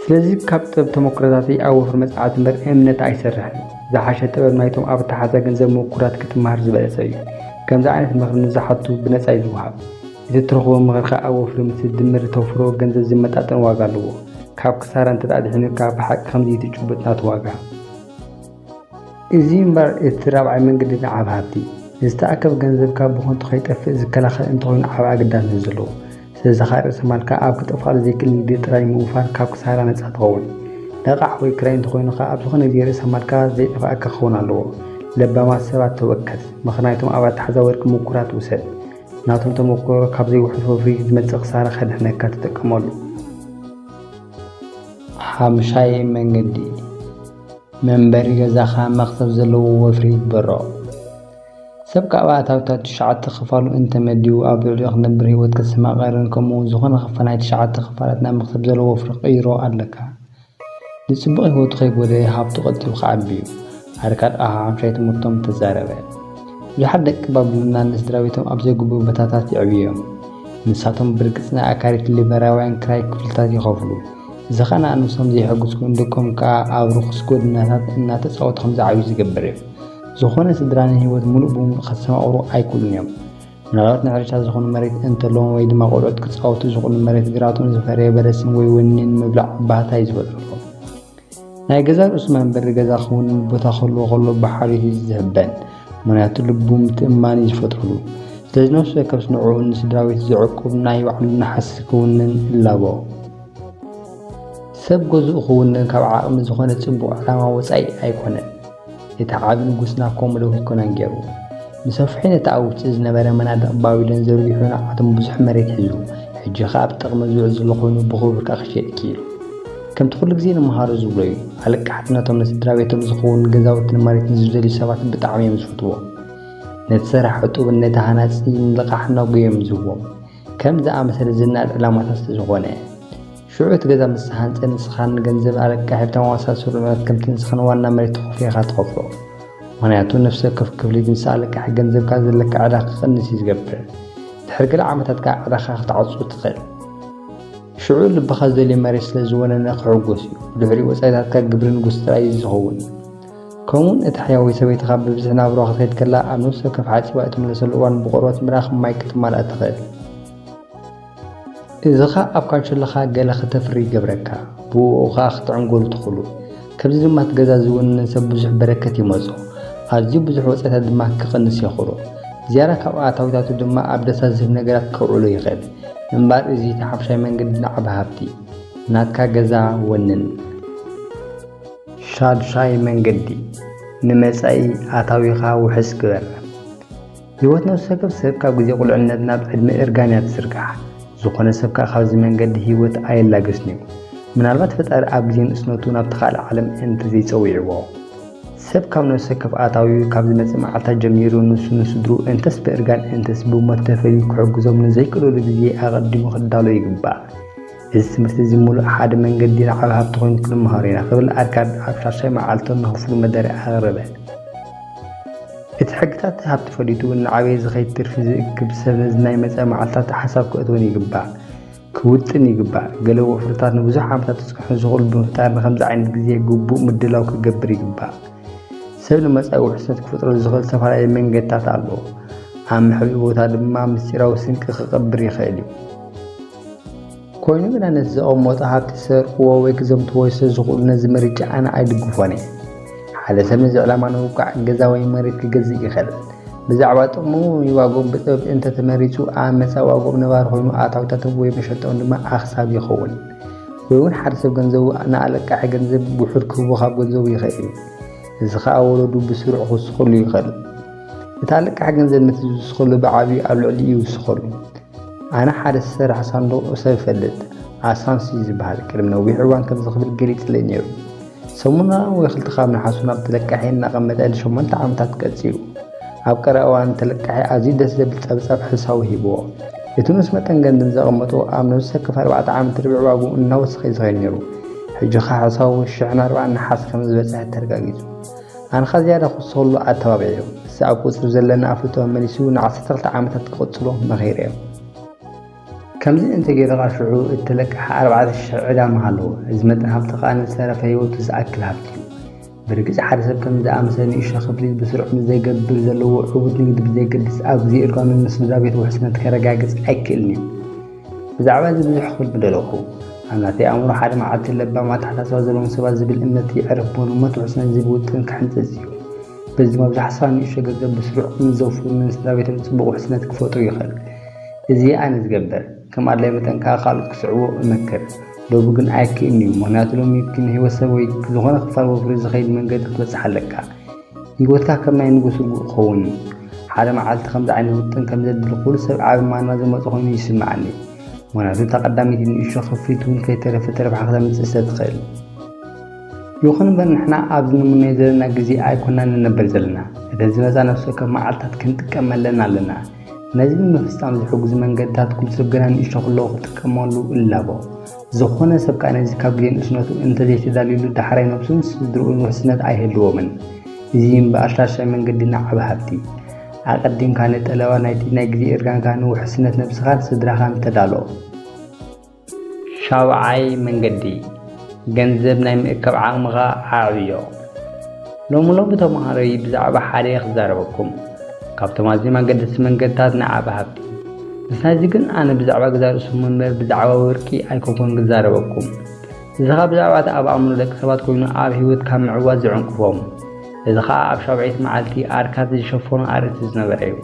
ስለዚ ካብ ጥበብ ተመክሮታተይ ኣብ ወፍሪ መጽዓቲ እምበር እምነት ኣይሰርሕን እዩ። ዝሓሸ ጥበብ ናይቶም ኣብ ኣተሓሕዛ ገንዘብ ምኩራት ክትመሃር ዝበለጸ እዩ። ከምዚ ዓይነት ምኽሪ ንዝሓቱ ብነጻ እዩ ዝወሃብ። እቲ ትረኽቦ ምኽሪ ከኣ ኣብ ወፍሪ ምስ ትድምር እተውፍሮ ገንዘብ ዝመጣጠን ዋጋ ኣለዎ። ካብ ክሳራ እንተ ኣድሒኑካ ብሓቂ ከምዚ እዩ እቲ ጭቡጥ ናቱ ዋጋ። እዚ እምበር እቲ ራብዓይ መንገዲ ንዓቢ ሃብቲ። ዝተኣከበ ገንዘብካ ብኸንቱ ከይጠፍእ ዝከላኸል እንተኾይኑ ዓቢ ኣገዳስነት ዘለዎ። ስለዚ ኸኣ ርእሰ ማልካ ኣብ ክጠፍኣሉ ዘይክእል ንግዲ ጥራይ ምውፋር ካብ ክሳራ ነጻ ትኸውን። ለቓሕ ወይ ክራይ እንተኾይኑ ኸኣ ኣብ ዝኾነ ግዜ ርእሰ ማልካ ዘይጠፍኣካ ክኸውን ኣለዎ። ለባማት ሰባት ተወከስ። ምኽሪ ናይቶም ኣብ ኣተሓዛ ወርቂ ምኩራት ውሰድ። ናቶም ተመኩሮ ካብ ዘይውሑስ ወፍሪ ዝመጽእ ክሳራ ከድሕነካ ተጠቀመሉ። ሓምሻይ መንገዲ መንበሪ ገዛኻ መኽሰብ ዘለዎ ወፍሪ ይግበሮ። ሰብ ካብ ኣታዊታት ትሽዓተ ክፋሉ እንተመዲቡ ኣብ ልዕሊኡ ክነብር ህይወት ከስተማቐርን ከምኡ እውን ዝኾነ ክፋል ናይ ትሽዓተ ክፋላት ናብ መኽሰብ ዘለዎ ወፍሪ ክቕይሮ ኣለካ። ንጽቡቕ ህይወቱ ከይጎደየ ሃብቱ ቀልጢፉ ክዓቢ እዩ። ኣርካድ ኣብ ሓምሻይ ትምህርቶም ተዛረበ። ብዙሓት ደቂ ባቢሎን ንስድራ ቤቶም ኣብ ዘይግቡእ ቦታታት የዕብዮም። ንሳቶም ብርግጽ ናይ ኣካሪት ሊበራውያን ክራይ ክፍልታት ይኸፍሉ። እዚ ኸኣ ንኣንሶም ዘየሐጉስ ኮይኑ ደቆም ከኣ ኣብ ርኹስ ጎደናታት እናተጻወቱ ከም ዝዓብዩ ዝገብር እዩ። ዝኾነ ስድራ ንህይወት ምሉእ ብምሉእ ከስተማቕሩ ኣይክእሉን እዮም። ምናልባት ንሕርሻ ዝኾኑ መሬት እንተለዎም ወይ ድማ ቆልዑት ክጻወቱ ዝኽእሉ መሬት ግራቶም ዝፈረየ በለስን ወይ ወይንን ንምብላዕ ባህታ እዩ ዝፈጥረሎም። ናይ ገዛ ርእሱ መንበሪ ገዛ ክውንን ቦታ ክህልዎ ከሎ ብሓልዮት እዩ ዝህበን። ምኽንያቱ ልቡ ምትእምማን እዩ ዝፈጥረሉ። ስለዚ ነፍሲ ወከፍስ ንዕኡን ንስድራ ቤቱ ዘዕቁብ ናይ ባዕሉ ናሕሲ ክውንን እላቦ። ሰብ ገዝኡ ክውንን ካብ ዓቕሚ ዝኾነ ጽቡቕ ዕላማ ወጻኢ ኣይኮነን። እቲ ዓቢ ንጉስና ከምኡ ዶ ኣይኮነን ገይሩ? ንሰፍሒ ነቲ ኣብ ውሽጢ ዝነበረ መናድቕ ባቢሎን ዘርጊሑ ንዓቶም ብዙሕ መሬት ሒዙ፣ ሕጂ ኸኣ ኣብ ጥቕሚ ዝውዕል ዘሎ ኮይኑ ብኽቡር ከኣ ክሸይጥ ክኢሉ። ከምቲ ኩሉ ግዜ ንመሃሮ ዝብሎ እዩ፣ ኣለቃሕቲ ነቶም ንስድራ ቤቶም ዝኸውን ገዛውትን መሬትን ዝደልዩ ሰባት ብጣዕሚ እዮም ዝፈትዎም። ነቲ ሰራሕ ዕጡብን ነቲ ሃናጺ ንልቓሕ ናጉ እዮም ዝህቦም። ከም ዝኣመሰለ ዝናኣድ ዕላማታት ስለ ዝኾነ። ሽዑ እቲ ገዛ ምስ ተሃንጸ ንስኻን ገንዘብ ኣለቃሒ ብተመሳሳሊ ስሩዕ መጠን ከምቲ ንስኻን ዋና መሬት ተኸፍሎ ኢኻ ትኸፍሎ። ምኽንያቱ ነፍሲ ወከፍ ክፍሊት ምስ ኣለቃሒ ገንዘብካ ዘለካ ዕዳ ክቕንስ እዩ ዝገብር። ድሕሪ ገለ ዓመታት ከኣ ዕዳኻ ክትዓጹ ትኽእል። ሽዑ ልብኻ ዝደልዮ መሬት ስለ ዝወነነ ክሕጎስ እዩ። ብድሕሪኡ ወጻኢታትካ ግብሪ ንጉስ ጥራይ እዩ ዝኸውን። ከምኡውን እቲ ሕያወይ ሰበይትኻ ብብዝሒ ናብራኣ ክትከይድ ከላ ኣብ ነፍሲ ወከፍ ሓጺባ እትምለሰሉ እዋን ብቆርበት ምራኽ ማይ ክትማልኣ ትኽእል። እዚ ኸኣ ኣብ ካንሸሎኻ ገለ ከተፍሪ ይገብረካ፣ ብእኡ ኸኣ ክትዕንገሉ ትኽእሉ። ከምዚ ድማ እቲ ገዛ ዝውንን ሰብ ብዙሕ በረከት ይመጾ፣ ኣዝዩ ብዙሕ ወጻኢታት ድማ ክቕንስ የኽእሎ። ዝያዳ ካብ ኣታዊታቱ ድማ ኣብ ደስታ ዝህብ ነገራት ከውዕሎ ይኽእል። እምበኣር እዚ እቲ ሓምሻይ መንገዲ ንዓቢ ሃብቲ፣ ናትካ ገዛ ወንን። ሻድሻይ መንገዲ፣ ንመጻኢ ኣታዊኻ ውሕስ ግበር። ህይወት ነፍሲ ወከፍ ሰብ ካብ ግዜ ቁልዕነት ናብ ዕድመ እርጋን እያ ትዝርጋሕ። ዝኾነ ሰብ ከኣ ካብዚ መንገዲ ህይወት ኣይላገስን እዩ። ምናልባት ፈጣሪ ኣብ ግዜ ንእስነቱ ናብቲ ካልእ ዓለም እንተዘይጸዊዕዎ። ሰብ ካብ ነፍሲ ወከፍ ኣታዊኡ ካብ ዝመጽእ መዓልታት ጀሚሩ ንሱ ንስድርኡ እንተስ ብእርጋን እንተስ ብሞት ተፈልዩ ክሕግዞም ንዘይክእለሉ ግዜ ኣቐዲሙ ክዳሎ ይግባእ። እዚ ትምህርቲ እዚ ምሉእ ሓደ መንገዲ ንዓቢ ሃብቲ ኮይኑ ክንመሃሮ ኢና ክብል ኣርካድ ኣብ ሻሻይ መዓልቶም ንኽፍሉ መደረ ኣቕረበ። እቲ ሕግታት ሃብቲ ፈሊጡ እናዓበየ ዝኸይድ ትርፊ ዝእክብ ሰብ ነዚ ናይ መጻኢ መዓልታት ሓሳብ ክእትወን ይግባእ። ክውጥን ይግባእ። ገለ ወፍርታት ንብዙሕ ዓመታት ክጽንሑ ዝኽእሉ ብምፍጣር ንከምዚ ዓይነት ግዜ ግቡእ ምድላው ክገብር ይግባእ። ሰብ ንመጻኢ ውሕስነት ክፈጥረሉ ዝኽእል ዝተፈላለዩ መንገድታት ኣለዎ። ኣብ መሕብኢ ቦታ ድማ ምስጢራዊ ስንቂ ክቐብር ይኽእል እዩ። ኮይኑ ግና ነቲ ዘቐመጦ ሃብቲ ዝሰርቅዎ ወይ ክዘምትዎ ስለዝኽእሉ ነዚ መሪጫ ኣነ ኣይድግፎን እየ። ሓደ ሰብ ነዚ ዕላማ ንምብቃዕ ገዛ ወይ መሬት ክገዝእ ይኽእል። ብዛዕባ ጥቕሞም ወይ ዋግኦም ብጥበብ እንተተመሪጹ ኣብ መጻኢ ዋግኦም ነባሪ ኮይኑ ኣታዊታቶም ወይ መሸጣኦም ድማ ኣኽሳብ ይኸውን። ወይ እውን ሓደ ሰብ ገንዘቡ ንኣለቃሒ ገንዘብ ውሑድ ክህቦ ካብ ገንዘቡ ይኽእል እዩ። እዚ ኸኣ ወለዱ ብስሩዕ ክውስኸሉ ይኽእል። እቲ ኣለቃሒ ገንዘብ ነቲ ዝውስኸሉ ብዓብዩ ኣብ ልዕሊኡ ይውስኸሉ። ኣነ ሓደ ዝሰርሕ ሳንዱቕ ሰብ እፈልጥ፣ ኣሳንሲ ዝበሃል፣ ቅድሚ ነዊሕ እዋን ከምዚ ክብል ገሊጽለይ ነይሩ። ሰሙና ወይ ክልተ ካብ ነሓሱ ናብ ተለቃሒ እናቐመጠ ንሸሞንተ ዓመታት ቀጺሉ። ኣብ ቀረባ እዋን ተለቃሒ ኣዝዩ ደስ ዘብል ጸብጻብ ሕሳዊ ሂብዎ። እቲ ንኡስ መጠን ገንዘብ ዘቐመጦ ኣብ ነፍሲ ወከፍ ኣርባዕተ ዓመት ርብዒ ዋግኡ እናወሰኸ እዩ ዝኸይድ ነይሩ። ሕጂ ኸኣ ሕሳቡ ሽሕን ኣርባዓን ነሓስ ከም ዝበጽሐ ተረጋጊጹ። ኣነ ኸኣ ዝያዳ ክውስኸሉ ኣተባቢዐዮ። እዚ ኣብ ቁጽሪ ዘለና ኣፍልጦ መሊሱ ንዓሰርተ ክልተ ዓመታት ክቕጽሎ መኺረዮ። ከምዚ እንተገይሩ ኸኣ ሽዑ እተለቅሐ ኣርባዕተ ሽሕ ዕዳ ምሃለዎ። እዚ መጠን ሃብቲ ኸኣ ንዝተረፈ ህይወቱ ዝኣክል ሃብቲ እዩ። ብርግጽ ሓደ ሰብ ከምዚ ዝኣመሰለ ንእሽቶ ክፍሊት ብስሩዕ ምስ ዘይገብር ዘለዎ ዕዉት ንግዲ ብዘየገድስ ኣብ ግዜ እርጋኑ ንስድራ ቤቱ ውሕስነት ከረጋግጽ ኣይክእልን እዩ። ብዛዕባ እዚ ብዙሕ ክብል ምደለኹ። ኣብ ናተይ ኣእምሮ ሓደ መዓልቲ ለባም ኣተሓሳስባ ዘለዎም ሰባት ዝብል እምነት የዕርፍ እሞ ንሞት ውሕስነት ዝብል ውጥን ክሕንጽጽ እዩ። በዚ መብዛሕትኡ ሰባት ንእሽቶ ገንዘብ ብስሩዕ ምስ ዘውፍሩ ንስድራ ቤቶም ጽቡቕ ውሕስነት ክፈጥሩ ይኽእል። እዚ ኣነ ዝገብር። ከም ኣድላይ መጠን ከኣ ካልኦት ክስዕብዎ እመክር። ሎሚ ግን ኣይክእልን እዩ። ምኽንያቱ ሎሚ ግን ህይወት ሰብ ወይ ዝኾነ ክፋል ወፍሪ ዝኸይድ መንገዲ ክትበጽሕ ኣለካ። ህይወትካ ከም ናይ ንጉስ ርጉእ ክኸውን። ሓደ መዓልቲ ከምዚ ዓይነት ውጥን ከም ዘድሊ ኩሉ ሰብ ዓቢ ማና ዝመጾ ኮይኑ ይስምዓኒ። ምኽንያቱ እታ ቀዳመይቲ ንእሽቶ ክፍሊት እውን ከይተረፈ ተረብሓ ክተምጽእ ስለ ትኽእል። ይኹን እምበር ንሕና ኣብዚ ንምነዮ ዘለና ግዜ ኣይኮናን ንነብር ዘለና። እተን ዝመጻ ነፍሲ ወከፍ መዓልታት ክንጥቀመለን ኣለና። ነዚ ንምፍጻም ዝሕግዙ መንገድታት ኩሉ ሰብ ገና ንእሽቶ ከለዎ ክጥቀመሉ እላቦ። ዝኾነ ሰብ ከኣ ነዚ ካብ ግዜ ንእስነቱ እንተዘይተዳልዩሉ ዳሕራይ ነብሱን ስድርኡን ውሕስነት ኣይህልዎምን። እዚ እምበኣር ሻሻይ መንገዲ ንዓቢ ሃብቲ። ኣቐዲምካ ንጠለባ ናይቲ ናይ ግዜ እርጋንካ ንውሕስነት ነብስኻን ስድራኻን ተዳሎ። ሻውዓይ መንገዲ፣ ገንዘብ ናይ ምእካብ ዓቕምኻ ኣዕብዮ። ሎሚ ሎሚ ተምሃሮይ ብዛዕባ ሓደ እየ ክዛረበኩም። ካብቶም ኣዝዮም ኣገደስቲ መንገድታት ንዓቢ ሃብቲ። ምስ ናይዚ ግን ኣነ ብዛዕባ ገዛ ርእሱ እምበር ብዛዕባ ወርቂ ኣይኮንኩን ክዛረበኩም። እዚ ኸኣ ብዛዕባ እቲ ኣብ ኣእምሮ ደቂ ሰባት ኮይኑ ኣብ ህይወት ካብ ምዕዋት ዝዕንቅፎም። እዚ ኸኣ ኣብ ሻብዐይቲ መዓልቲ ኣርካድ ዝሸፈኖ ኣርእስቲ ዝነበረ እዩ።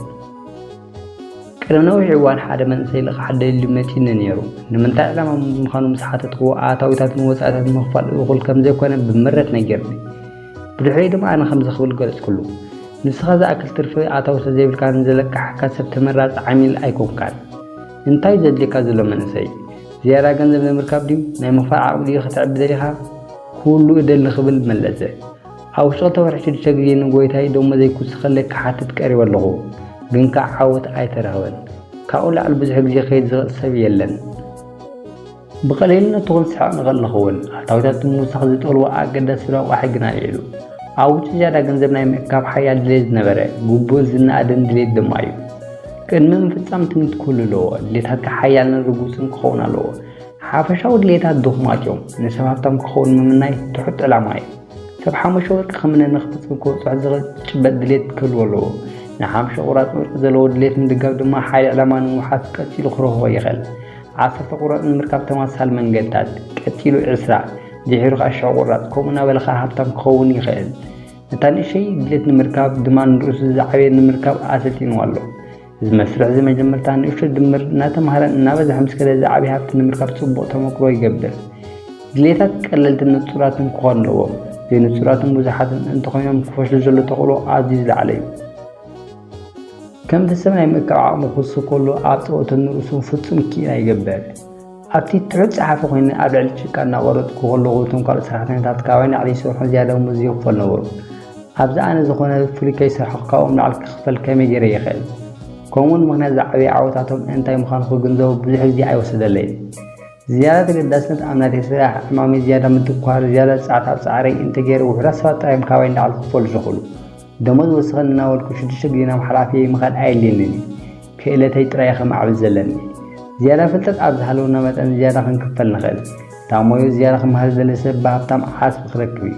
ቅድሚ ነዊሕ እዋን ሓደ መንእሰይ ልቓሕ ደልዩ መጺኡኒ ነይሩ። ንምንታይ ዕላማ ምዃኑ ምስ ሓተትክዎ ኣታዊታትን ወጻኢታትን ምኽፋል እኹል ከም ዘይኮነ ብምረት ነጊሩኒ። ብድሕሪኡ ድማ ኣነ ከምዚ ክብል ገለጽኩሉ። ንስኻ ዝኣክል ትርፊ ኣታዊ ስለዘይብልካ ንዘለቃሕካ ሰብ ተመራጺ ዓሚል ኣይኮንካን። እንታይ ዘድልየካ ዘሎ መንእሰይ? ዝያዳ ገንዘብ ንምርካብ ድዩ? ናይ ምኽፋል ዓቕሚ ድዩ ከተዕቢ ደሊኻ? ኩሉ እደሊ ክብል መለሰ። ኣብ ውሽጢ ክልተ ወርሒ ሽዱሽተ ግዜ ንጎይታይ ደሞዘይ ክውስኸለይ ክሓትት ቀሪበ ኣለኹ፣ ግን ከኣ ዓወት ኣይተረኽበን። ካብኡ ንላዕሊ ብዙሕ ግዜ ክኸይድ ዝኽእል ሰብ የለን። ብቐሊልነቱ ክንስሕቕ ንኽእል ንኸውን። ኣታዊታት ንምውሳኽ ዝጠልቦ ኣገዳሲ ረቋሒ ግን ኣልዒሉ። ኣብ ውሽጢ ዝያዳ ገንዘብ ናይ ምእካብ ሓያል ድሌት ዝነበረ፣ ግቡእን ዝነኣድን ድሌት ድማ እዩ። ቅድሚ ምፍጻም ትምኒት ክህሉ ኣለዎ። ድሌታትካ ሓያልን ርጉጽን ክኸውን ኣለዎ። ሓፈሻዊ ድሌታት ድኹማት እዮም። ንሰብ ሃብታም ክኸውን ምምናይ ትሑት ዕላማ እዩ። ሰብ ሓሙሽተ ወርቂ ክምነ ንኽፍጽም ክበጽሖ ዝኽእል ጭበጥ ድሌት ክህልዎ ኣለዎ። ንሓሙሽተ ቁራጽ ወርቂ ዘለዎ ድሌት ምድጋም ድማ ሓይሊ ዕላማ ንምውሓስ ቀጺሉ ክረኽቦ ይኽእል። ዓሰርተ ቁራጽ ንምርካብ ተመሳሳሊ መንገድታት፣ ቀጺሉ ዕስራ፣ ድሒሩ ኸኣ ሽሕ ቁራጽ፣ ከምኡ እናበለ ኸኣ ሃብታም ክኸውን ይኽእል። ነታ ንእሽተይ ድሌት ንምርካብ ድማ ንርእሱ ዝዓበየ ንምርካብ ኣሰልጢንዎ ኣሎ። እዚ መስርሕ እዚ መጀመርታ ንእሽቶ ድምር እናተምሃረን እናበዝሐ ምስ ከደ ዝዓበየ ሃብቲ ንምርካብ ጽቡቕ ተመክሮ ይገብር። ድሌታት ቀለልትን ንጹራትን ክኾኑ ኣለዎም። ዘይንጹራትን ብዙሓትን እንተኾይኖም ክፈሽሉ ዘሎ ተኽእሎ ኣዝዩ ዝለዓለ እዩ። ከምቲ ሰብ ናይ ምእካብ ዓቕሙ ክውስኽ ከሎ ኣብ ጸወተን ንርእሱ ፍጹም ክኢላ ይገብር። ኣብቲ ትሑት ጸሓፊ ኮይነ ኣብ ልዕሊ ጭቃ እናቖረጽኩ ከለኹ እቶም ካልኦት ሰራሕተኛታት ካባይ ንላዕሊ ይሰርሑን ዝያዳ ደሞዝ ይኽፈሉ ነበሩ። ኣብዚ ኣነ ዝኾነ ፍሉይ ከይሰርሐ ካብኦም ንላዕሊ ክኽፈል ከመይ ገይረ ይኽእል? ከምኡውን ምኽንያት ዝዓበየ ዓወታቶም እንታይ ምዃኑ ክግንዘቦ ብዙሕ ግዜ ኣይወሰደለይን። ዝያዳ ተገዳስነት ኣብ ናተይ ስራሕ ዕማመይ ዝያዳ ምትኳር፣ ዝያዳ ጸዓት ኣብ ጻዕረይ እንተገይረ ውሑዳት ሰባት ጥራይ እዮም ካባይ ንላዕሊ ክኽፈሉ ዝኽእሉ። ደሞዝ ወስኸኒ እናበልኩ ሽዱሽተ ግዜ ናብ ሓላፍየይ ምኻድ ኣየድልየንን እዩ። ክእለተይ ጥራይ ከማዕብል ዘለኒ። ዝያዳ ፍልጠት ኣብ ዝሃለወና መጠን ዝያዳ ክንክፈል ንኽእል። ታሞዮ ዝያዳ ክመሃር ዝደሊ ሰብ ብሃብታም ዓስቢ ክረክብ እዩ።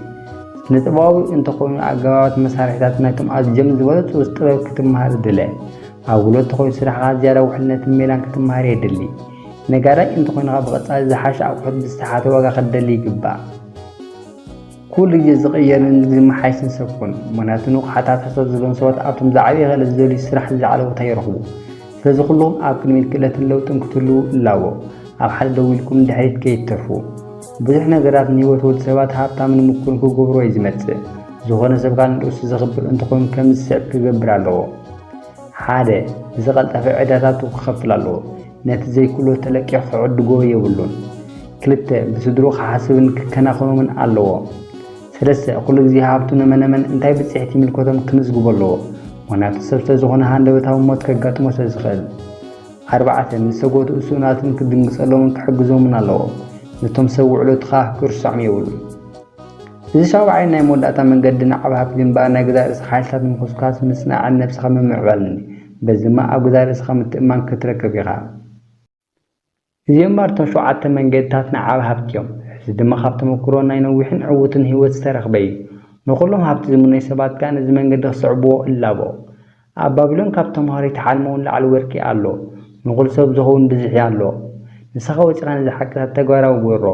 ስነ ጥበባዊ እንተኾይኑ ኣገባባት መሳርሒታት ናይቶም ኣዝዮም ዝበለጹ ጥበብ ክትመሃር ድለ። ኣብ ጉልበት ተኾይኑ ስራሕኻ ዝያዳ ውሕልነትን ሜላን ክትመሃር የድሊ። ነጋዳይ እንተኾይንኻ ብቐጻሊ ዝሓሸ ኣቑሑት ብዝተሓተ ዋጋ ክትደሊ ይግባእ። ኩሉ ግዜ ዝቕየርን ዝመሓየሽን ሰብ ኩን። ምኽንያቱ ንቑሓት ኣተሓሳስባ ዘለዎም ሰባት ኣብቶም ዝዓበየ ክእለት ዝደልዩ ስራሕ ዝለዓለ ቦታ ይረኽቡ። ስለዚ ኩልኹም ኣብ ቅድሚት ክእለትን ለውጥን ክትህልዉ እላቦ። ኣብ ሓደ ደው ኢልኩም ንድሕሪት ከይትተርፉ። ብዙሕ ነገራት ንህይወት ወዲ ሰባት ሃብታምን ምኩርን ክገብሮ እዩ ዝመጽእ። ዝኾነ ሰብ ከኣ ንርእሱ ዘኽብር እንተኾይኑ ከምዚ ዝስዕብ ክገብር ኣለዎ። ሓደ፣ ብዝቐልጠፈ ዕዳታቱ ክኸፍል ኣለዎ። ነቲ ዘይክእሎ ተለቂሑ ክዕድጎ የብሉን። ክልተ፣ ብስድርኡ ክሓስብን ክከናኸኖምን ኣለዎ። ሰለስተ፣ ኩሉ ግዜ ሃብቱ ንመነመን እንታይ ብጽሒት ይምልከቶም ክምዝግቦ ኣለዎ። ምኽንያቱ ሰብ ስለ ዝኾነ ሃንደበታዊ ሞት ከጋጥሞ ስለ ዝኽእል። ኣርባዕተ፣ ንዝሰጎቱ እሱናትን ክድንግጸሎምን ክሕግዞምን ኣለዎ። ነቶም ሰብ ውዕሎትኻ ክርሶዖም የብሉን። እዚ ሻውዓይ ናይ መወዳእታ መንገዲ ንዓቢ ሃብቲ ግንባር ናይ ገዛእ ርእስኻ ሓይልታት ንምኹስኳስ ምጽናዕን ነብስኻ ምምዕባልን እዩ። በዚ ድማ ኣብ ገዛእ ርእስኻ ምትእምማን ክትረክብ ኢኻ። እዚኦም እምበኣር እቶም ሸውዓተ መንገድታት ንዓቢ ሃብቲ እዮም። ሕዚ ድማ ካብ ተመክሮ ናይ ነዊሕን ዕዉትን ህይወት ዝተረኽበ እዩ። ንኹሎም ሃብቲ ዝምነዩ ሰባት ከኣ ነዚ መንገዲ ክስዕብዎ እላቦ። ኣብ ባቢሎን ካብ ተምሃሮ ይትሓልሞ ንላዕሊ ወርቂ ኣሎ፣ ንኹሉ ሰብ ዝኸውን ብዝሒ ኣሎ። ንስኻ ወጺኻ ነዚ ሓቅታት ተግባራዊ ግበሮ፣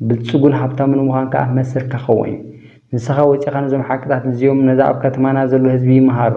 ብልጽጉን ሃብታምን ምዃን ከኣ መሰልካ ክኸውን እዩ። ንስኻ ወጺኻ ነዞም ሓቅታት እዚኦም ነዚ ኣብ ከተማና ዘሎ ህዝቢ ምሃሮ።